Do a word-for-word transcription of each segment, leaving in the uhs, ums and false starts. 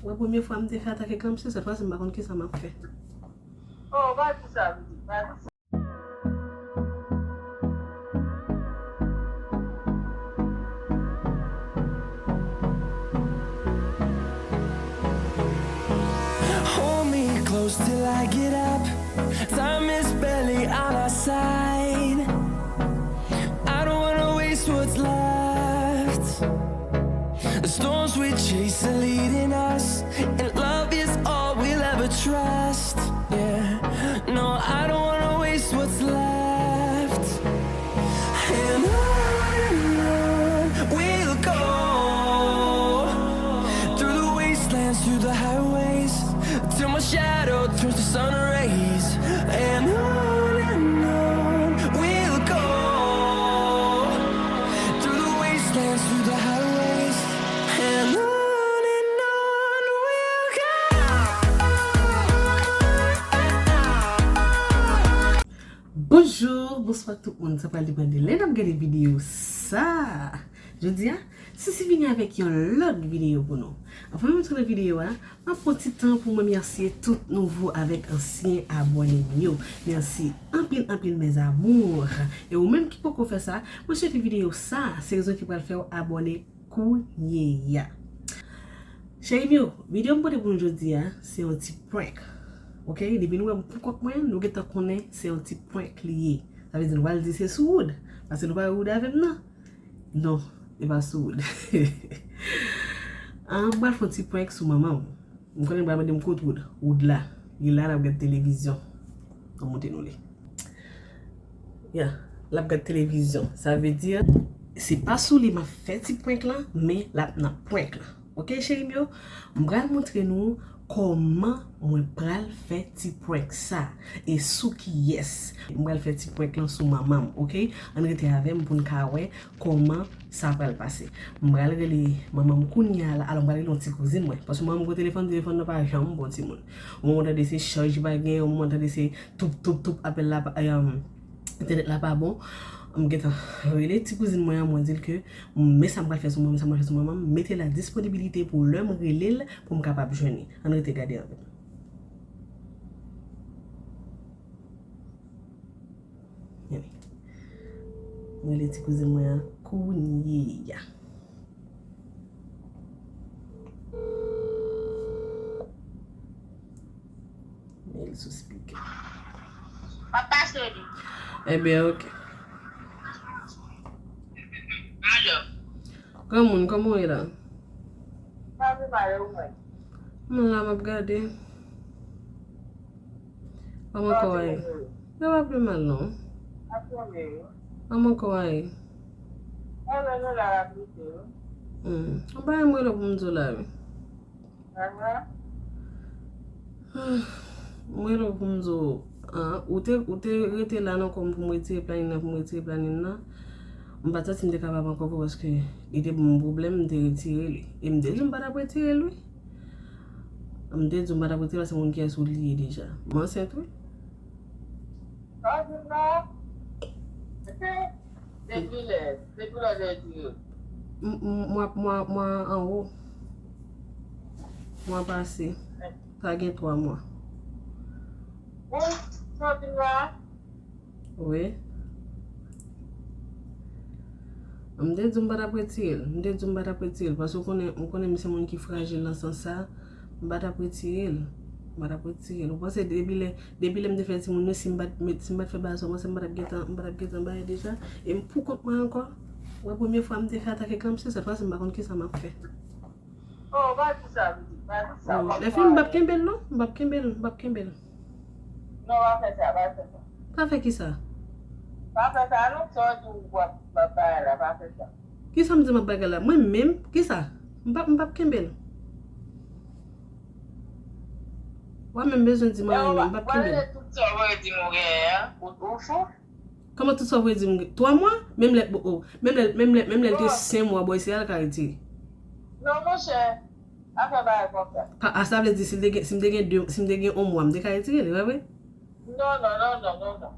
Wè, premye fwa m te fè atak ekran, se sèt fwa si m pa konn kisa m ap fè. Oh, pa di sa, pitit, pa di sa. Hold me close till I get up. Time is barely on our side. I don't wanna waste what's left. The storms we chase are leading us, and love is all we'll ever trust. Yeah, no, I don't wanna waste what's left. And on and on we'll go, through the wastelands, through the highways, till my shadow turns to sun rays. And on and on we'll go, through the wastelands, through the highways, and on and on we'll go. Bonjou, bonswa tout moun. Sa pral depann de lè n ap gade videyo sa. Jodi a, Sisi vini avèk yon lòt videyo pou nou. Anvan menm antre nan videyo a, m ap pran ti tan pou m remèsye tout nouvo avèk ansyen abòne m yo. Mèsi anpil, anpil, mes amours. E ou menm ki poko fè sa, mwen swete videyo sa, se rezon ki pral fè w abòne kounye a. Cheri m yo, videyo m pote pou nou jodi a, se yon ti prank. Oke, depi nou wè m pou kont mwen, nou gentan konnen se yon ti prank li ye. Sa vle di nou pral di se sou wood, paske nou pa wood avè m nan. Non, e pa sou wood. Ah, m pral fè yon ti prank sou manman m. M konnen nou pral mande m kot wood. Wood la. Li la, l ap gad televizyon. An monte nou li. Ya, l ap gad televizyon. Sa vle di, se pa sou li m ap fè ti prank lan, men l ap nan prank lan. Oke, cheri m yo? M pral montre nou kòman mwen pral fè ti prank sa. E sou kiyès? M pral fè ti prank lan sou manman m, oke? Ann rete avè m pou n ka wè kòman sa pral pase. M pral rele manman m kounye a la. Alò, m pral rele yon ti kouzin mwen. Paske manman m gen telefòn, telefòn nan pa janm bon timoun. Yon moman tande se chaj pa gen, yon moman tande se toup, toup, toup, apèl la pa, entènèt la pa bon. M gentan rele ti kouzin mwen an, mwen di l ke men sa m pral fè sou mwen, men sa m pral fè sou manman m, mete l a disponibilite pou lè m rele l, pou m kapab jwenn li. Ann rete gade avè m. Ann rele ti kouzin mwen an kounye a. Men l sou speaker. M ap pase li. Ebyen, oke. Alo. Granmoun, kòman w ye la? Pa pi mal, e ou menm? Mwen la, m ap gade. Kòman kò a ye? Yo pa pi mal, non. Ap tonbe wi. Kòman kò a ye? Mwen menm, nou la, l ap lite wi. Hmm. Yon bagay mwen la pou m di w la, wi. Aha. Mwen la pou m di w, ah, ou te, ou te rete la nan kò m pou m retire planin nan, pou m retire planin nan. M pa t santi m te kapab ankò vre paske li te ban m pwoblèm, m te retire li. E m te di w m pa t ap retire l, wi. M te di w m pa t ap retire l paske moun kiyès ou li ye deja. M ansent, wi. Sa w di m la? Depi lè, depi lè w te retire l. M, m, mwa, mwa, mwa anwo. Mwa pase. Sa gen twa mwa. Bon, sa w di m la? Wi. M te di w m pa t ap retire l. M te di w m pa t ap retire l. Paske w konnen, ou konnen m se moun ki frajil nan sans sa. M pa t ap retire l. M pa t ap retire l. Ou panse depi lè, depi lè m te fè timoun yo, si m pa t met, si m pa t fè bagay sa, ou panse m pa t ap gentan, m pa t ap gentan bay deja? E m pou kont mwen ankò. Wè, premye fwa m te fè atak ekran, se sèt fwa si m pa konn kisa m ap fè. Oh, pa di sa, pitit, pa di sa. Lè fini, m p ap kenbe l, non. M p ap kenbe l, m p ap kenbe l. Non, pa fè sa, pa fè sa. Pa fè kisa? Pa fè sa, non, sa w di w ap bay la, pa fè sa. Kisa m di m ap bay la? Mwen menm, kisa? M p ap, m p ap kenbe l. Ou pa menm bezwen di m anyen, m p ap kenbe l. Tout sa w di m ou genyen an, ou, ou fou? Kòman tout sa w vle di m? Twa mwa? Menm lè, oh, menm lè, menm lè, menm lè l te senk mwa, bòy, se al ka retire. Non, monchè, afè bagay konsa. Pa, a, sa vle di, si l te gen, si m te gen de, si m te gen yon mwa, m te ka retire li, pa vre? Non, non, non, non, non, non.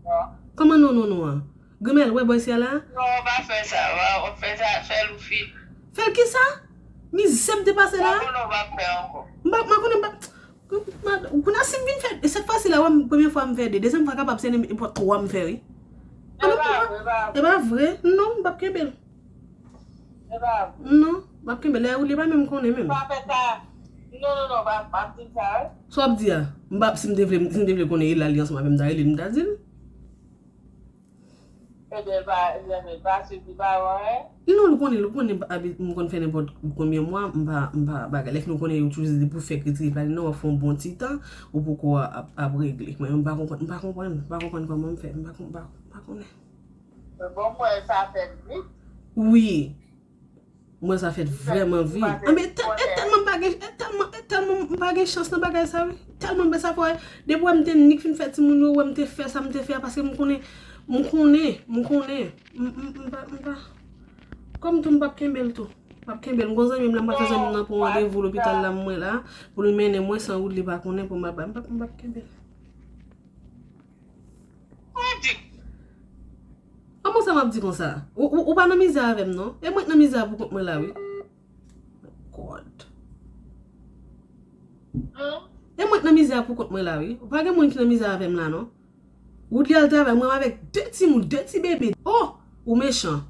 Non. Kòman non, non, non an? Grimèl, wè bòy, se la? Non, pa fè sa, w ap fè sa, fè l ou fini. Fè l kisa? Mizè m te pase la. Sa konnen w p ap fè ankò. M pa, m pa konnen, m pa, m pa, kounye a si m vin fè, sèt fwa si la, wè m, premye fwa m fè de, dezyèm fwa kapab se nenpòt twa m fè, wi. E pa vre, e pa vre. E pa vre. Non, m p ap kenbe l. E pa vre. Non, m p ap kenbe l. Lè ou li pa menm konnen menm. Pa fè sa. Non, non, non, pa, pa di sa, wi. Sa w ap di a? M pa, si m te vle, si m te vle konnen e la li ansanm avè m, m ta rele l, m ta di l. Ebyen, l pa, ebyen, l pa swiv, li pa wè anyen. Non, li konnen, li konnen abi-, m konn fè nenpòt konbyen mwa, m pa, m pa bagay. Lè fini w konnen yo toujou di pou fèk retire pale nan, w ap fè yon bon ti tan, ou poko ap, ap regle. Mwen menm, m pa konprann, m pa konprann, m pa konprann kòman m fè, m pa kon-, m pa, m pa konnen. Men bon, m wè sa fèt vit. Wi. Mwen sa fèt vrèman vit. Anben, e tèl-, e tèlman m pa gen, e tèlman, e tèlman m pa gen chans nan bagay sa, wi. Tèlman m sa fè, depi wè m te nik fin fè timoun yo, wè m te fè sa m te fè a, paske m konnen, m konnen, m konnen. M, m, m pa, m pa. Kòm tou m p ap kenbe l tou. M p ap kenbe l. M gon zanmi m la, m pral fè zanmi m nan pran randevou lopital la, mwen la, pou l mennen mwen san wout li pa konnen pou m ap bay. M p ap, m p ap kenbe l. Ou di. Kòman sa m ap di konsa? Ou, ou, ou pa nan mizè avè m, non? E mwen k nan mizè a pou kont mwen la, wi. God. Hmm? E mwen k nan mizè a pou kont mwen la, wi. Ou pa gen moun ki nan mizè avè m la, non? Woodley al travay, mwen avèk de timoun, de ti bebe. Oh! Ou mechan.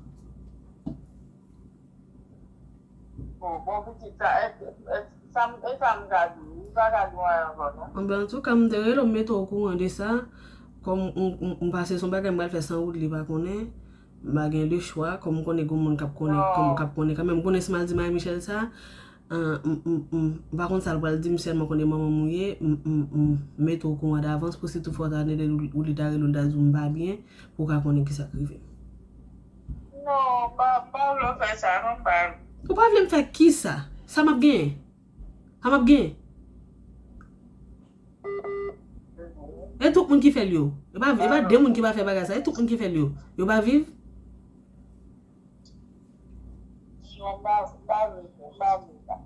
Bon, bon, pitit sa, e, e, sa m, e sa m ka di w, m pa ka di w anyen ankò, non. Anben, antouka, m te rele w, m mete w okouran de sa. Kòm m, m, m pase son bagay, m pral fè san Woodley pa konnen. M pa gen de chwa, kòm m konnen gen moun k ap konnen, kòm k ap konnen kanmenm. M konnen si m al di Marie Michelle sa, ah, m, m, m, m pa konn sa l pral di m, sèlman konnen manman m ou ye, m, m, m mete w okouran davans pou si toutfwa w ta rele Woodley, ta rele w, l ta di w m pa byen, pou w ka konnen kisa k rive m. Non, m pa, m pa vle w fè sa, non, m pa. Ou pa vle m fè kisa? Sa m ap genyen? Sa m ap genyen? E tout moun ki fè l yo. E pa, e pa de moun ki pa fè bagay sa. E tout moun ki fè l yo. Yo pa viv? Non, m pa, m pa vle, m pa vle sa.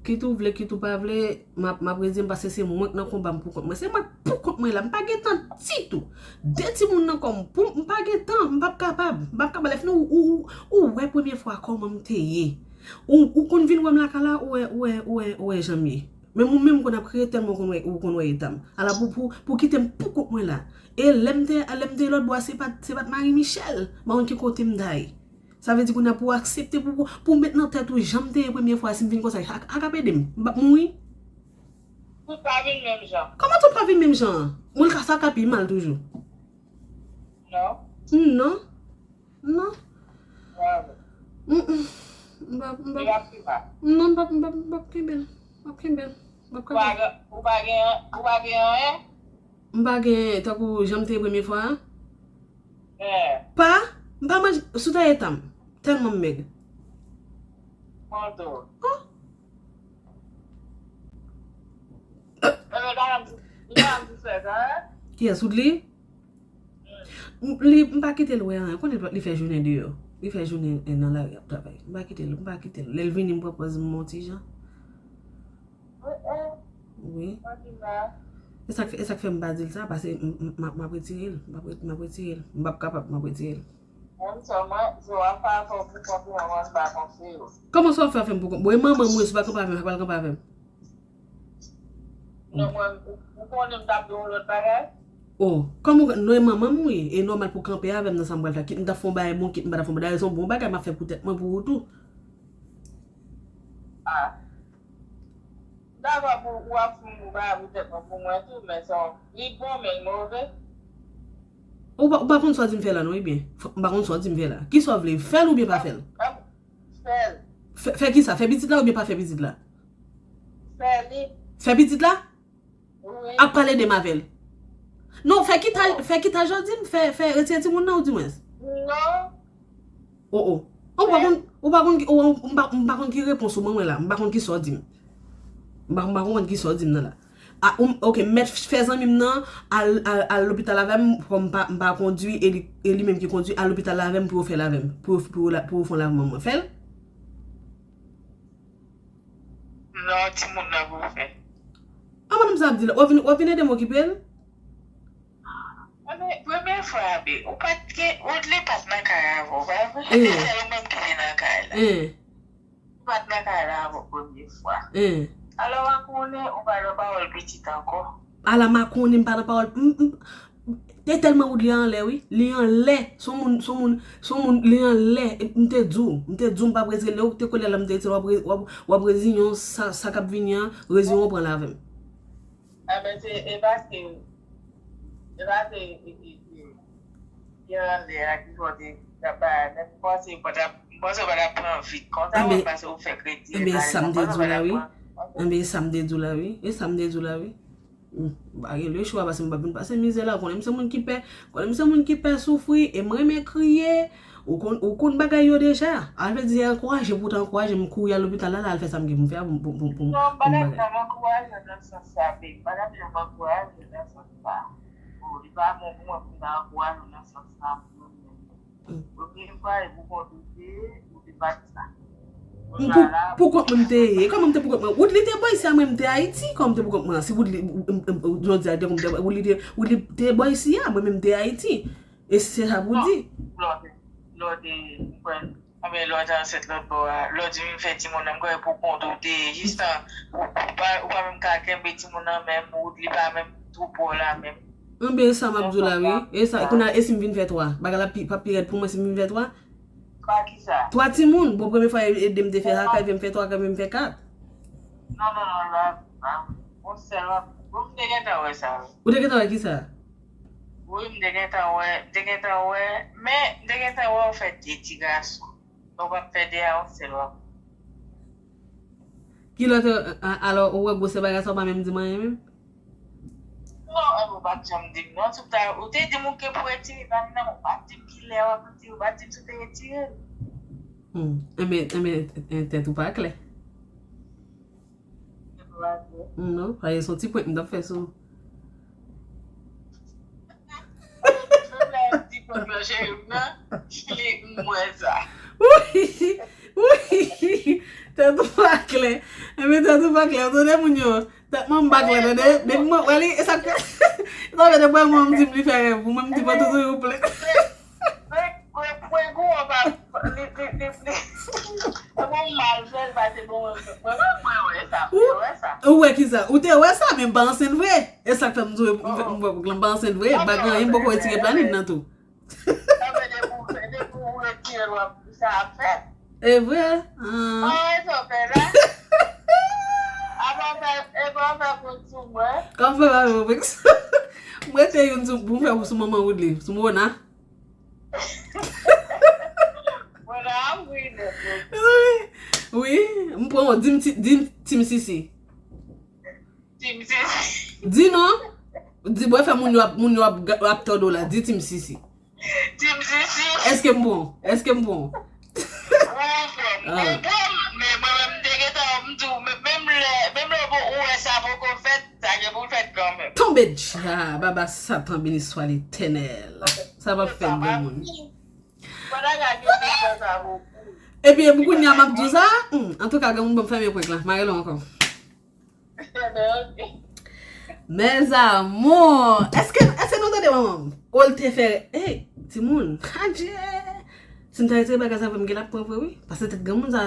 Kit ou vle, kit ou pa vle, m ap, m ap redi m paske se mwen k nan konba m pou kont mwen. Se mwen k pou kont mwen la. M pa gen tan ditou. De timoun nan kò m, pou m, m pa gen tan, m p ap kapab. M p ap kapab. Lè fini, ou, ou, ou, ou wè premye fwa kòman m te ye. Ou, ou konn vin wè m lakay la, ou wè, ou wè, ou wè, ou wè jan m ye. Men ou menm ou konn ap kriye tèlman ou konn wè, ou konn wè eta m. Ala pou, pou, pou kite m pou kont mwen la. E lè m te, lè m te lòt bò a, se pa t, se pa t Marie Michelle. M pa konn ki kote m ta ye. Sa vle di kounye a pou w aksepte pou, pou, pou w met nan tèt ou jan m te ye premye fwa, si m vin konsa, a, a k ap ede m. M p ap mouri. Ou pa vin menm jan. Kòman tou pa vin menm jan an? Mwen ka sa ka pi mal toujou. Non. Non. Non. Bravo. Mm, mm. M pa, m pa, li ap pi mal. Non, m pa, m pa, m pa kenbe l. M ap kenbe l. M ap kenbe l. Ou pa gen, ou pa gen, ou pa gen anyen? M pa gen, tankou jan m te ye premye fwa a. Eh. Pa, m pa manje, sou ta eta m. Tèlman m mèg. Mwen tou. Oh. Ebyen, gade m, gade m ti sè sa, eh? Kiyès, Woodley? M, li, m pa kite l wè anyen. Konnen li fè jounen deyò. Li fè jounen, eh, nan lari ap travay. M pa kite l, m pa kite l. Lè l vini, m pran pòz m yon ti jan. Wi. E sa k fè, e sa k fè m pa di l sa, paske m, m, m ap, m ap retire l. M ap re-, m ap retire l. M p ap kapab, m ap retire l. Menm sa mwen, se w ap fè afè w pou kont ou, mwen m pa konfye w. Kòman sa w ap fè afè m pou kont? Bon, e manman m wi, si w pa kanpe avè m, sa pral kanpe avè m. Non, mwen, ou, ou konnen m t ap di yon lòt bagay? Oh, kòm ou, non, e manman m wi, e nòmal pou kanpe avè m nan sa m pral fè. Kit m t ap fè yon bagay bon, kit m pa t ap fè yon bagay, se yon bon bagay m ap fè pou tèt mwen, pou ou tou. Ah. M dakò pou ou ap fè yon bon bagay pou tèt mwen, pou mwen tou, men se yon, li bon, men l move. Ou pa, ou pa konn sa w di m fè la, non, ebyen. F-, m pa konn sa w di m fè la. Ki sa w vle? Fè l oubyen pa fè l? Fè l. Fè, fè kisa? Fè pitit la oubyen pa fè pitit la? Fè li. Fè pitit la? Wi. Ap pale de m avè l. Non, fè kit a, fè kit a jan w di m, fè, fè retire timoun nan, ou di mwens. Non. Oh, oh. Ou pa konn, ou pa konn ki, ou, ou, m pa, m pa konn ki repons ou ban mwen la. M pa konn ki sa w di m. M pa, m pa konprann ki sa w di m nan la. Ah, ou, ok, m mèt fè zanmi m nan al, al, al lopital avè m, kòm m pa, m pa kondui, e li, e li menm ki kondui, al lopital avè m pou yo fè l avè m, pou yo, pou yo la, pou yo fè yon lavman mwen. Fè l? Non, timoun nan pou fè. An, madanm sa ap di la, w ap vin, w ap vin ede m okipe l? Premye, premye fwa, bi, ou pa t gen, Woodley pa t nan kay avè w, pa vre? Eh. Se sèl ou menm ki te nan kay la. Eh. pa t nan kay la avè w premye fwa. Hein. Alò, w a konnen ou pa nan pawòl pitit ankò. Ala makonnen m pa nan pawòl. M, m, e tèlman Woodly anlè, wi. Li anlè. Son moun, son moun, son moun, li anlè. E m te di w, m te di w m p ap retire l. Lè w te kolè la, m te di w w ap re- w ap- w ap reziyen w sa, sa k ap vini an, reziyen w pran l avè m. Enben, se, e paske, e paske, e, e, e, li anlè a ki fè w te t ap bay, men m panse w pa t ap, m panse w pa t ap pran vit konsa, mwen panse w fè kredi. Enben, e sa m te di w la, wi. Enben, e sa m te di w la, wi. E sa m te di w la, wi. M pa gen lechwa, paske m p ap vin pase mizè la. Konnen m se moun ki pè, konnen m se moun ki pè soufri, e m renmen kriye. Ou konn, ou konn bagay yo deja. Alfred di ankouraje pou w ta ankouraje m kouri al lopital la, la al fè sa m gen pou m fè a pou m pou m pou m pou m Non, m pa t ap bagay. janm ankouraje w nan sans sa, babe. M pa t ap janm ankouraje w nan sans sa. Bon, li pa bon pou mwen pou m ta ankouraje w nan sans sa pou mwen menm. Premye fwa, e pou kont ou te ye, ou te pa t sa. M pou, pou kont mwen m te ye. Kòman m te pou kont mwen? Woodly te bò isi a, mwen m te Ayiti. Kòman m te pou kont mwen? Si Woodly, m- m- m- jodi a, te konn m te, Woodly te, Woodly te bò isi a, mwen menm m te Ayiti. E se sa pou di. Lòt, lòt, mwen, anben, lòt ansent lòt bò a. Lòt di m fè timoun nan, m kwè pou kont ou te ye. Jistan, ou, ou pa, ou pa menm ka kenbe timoun nan menm, Woodly pa menm twoupo la menm. Anben, e sa m ap di w la, wi. E sa, kounye a, e si m vin fè twa? Bagay la pi, p ap pi rèd pou mwen si m vin fè twa? Pa kisa? Twa timoun. Bon, premye fwa e de m te fè sa, ka vin fè twa, ka vin fè kat. Non, non, non, la, la. Bon, sèl w ap, bon, m te gentan wè sa, wi. Ou te gentan wè kisa? Wi, m te gentan wè, m te gentan wè, men m te gentan wè w fè de ti gason. Donk, w ap fè de a yon sèl w ap. Ki lòt, a- alò, ou wè gwosè bagay sa, ou pa menm di m anyen menm? Non, e, ou pa t janm di m, non. Si w ta, ou te di m ou ke pou retire vag nan, ou pa t di m ki lè w ap retire, ou pa t di m si w te retire l. Hmm. Enben, enben, en- tèt ou pa klè. Tèt ou pa klè. Non, pa gen son ti pwent m t ap fè sou. Menm lè m di kòk nan cheri m nan, li m wè sa. Wi, wi, tèt ou pa klè. Enben, tèt ou pa klè. Ou tande moun yo? Tèt mwen m pa klè, tande? Depi mwen wè li, e sa k fè. Sa fè depi mwen m di m li fè rèv. Ou menm m di pa tout ou plè. Mwen, mwen, mwen gou an pa, li, li, li, li. Mwen mal fè l pase bon, mwen, mwen, mwen wè sa, mwen wè sa. Ou wè kisa? Ou te wè sa, men m pa ansent vre. E sa k fè m di w, m fè, m wè pou m pa ansent vre. Bagay anyen m poko retire planin nan tou. Sa vle di pou, depi ou retire l, w ap, sa ap fèt. E vre? An, e sa w fè la? Apa w fè, e pa w fè kont sou mwen? Kòm fè pa mwen, mwen te youn sou, pou m fè sou manman Woodly, sou Mona. Mwen la, wi, nèt. Wi, wi, m pran w, di m ti, di m Team Sisi. Team Sisi. Di non. Di, bwè, fè moun yo ap, moun yo ap, ap tande w la, di Team Sisi. Team Sisi. Èske m bon? Èske m bon? Ou bon, ou bon, men mwen menm m te gentan, m di w, men- menm lè, menm lè ou wè sa poko fèt, sa gen pou l fèt kanmenm. Tonbe dja, baba Satan, beni swa Letènèl. Sa p ap fèt granmoun. Pandan ka gen kontan sa pou ou. Epi, epi kounye a m ap di w sa, hmm, antouka, granmoun, ban m fèmen prank la, m a rele w ankò. Mes amours, èske, èske nou tande manman m? Ou l te fè, hey, timoun, adje. Si m ta retire bagay sa vre, m gen l ap pran vre, wi. Paske tèt granmoun sa,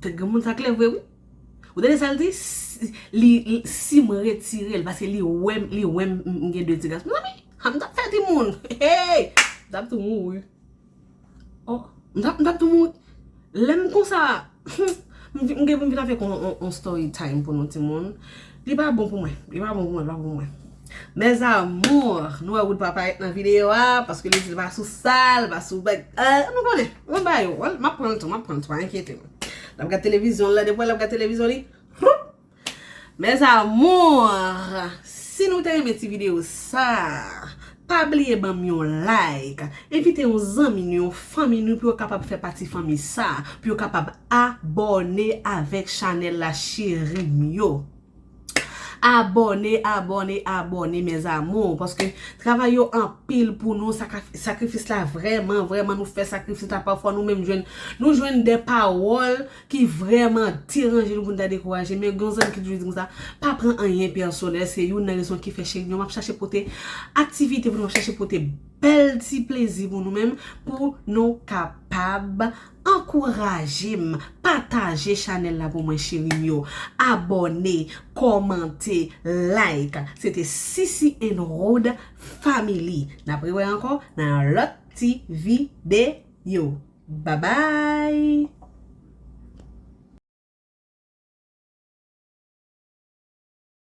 tèt granmoun sa klè vre, wi. Ou tande sa l di? Si, li, li- si m retire l, paske li wè m, li wè m, m gen de ti gason. Mezanmi, ha, m t ap fè timoun. Hey! M t ap tou mouri. Oh, m t ap, m t ap tou mouri. Lè m konsa, m vi- m gen pou m vin avèk on, on, on story time pou nou timoun. Li pa bon pou mwen. Li pa bon pou mwen, li pa bon pou mwen. Mes amours, nou wè Wood pa parèt nan videyo a, paske li di l pa sou sa, l pa sou bag. Euh, nou konnen, mwen ba yo, m ap pran l tou, m ap pran l tou, pa enkyete w. L ap gad televizyon l la, depi l ap gad televizyon li, Mes amours, si nou te renmen ti videyo sa, pa bliye ban m yon like. Envite yon zanmi nou, yon fanmi nou pou yo kapab fè pati fanmi sa, pou yo kapab abòne avèk chanèl la, cheri m yo. Abòne, abòne, abòne, mes amours, paske travay yo anpil pou nou, sakri- sakrifis la vrèman, vrèman nou fè sakrifis la, pafwa nou menm jwenn, nou jwenn de pawòl ki vrèman deranje nou pou n ta dekouraje. Men gen yon zanmi ki toujou di m sa, pa pran anyen pèsonèl, se youn nan rezon ki fè cheri m yo m ap chache pote aktivite pou nou, m ap chache pote bèl ti plezi pou nou menm, pou nou kapab ankouraje m, pataje chanèl la pou mwen, cheri m yo, abòne, kòmante, like. Se te Sisi and Rod Family. N ap rewè ankò nan yon lòt ti videyo. Babay!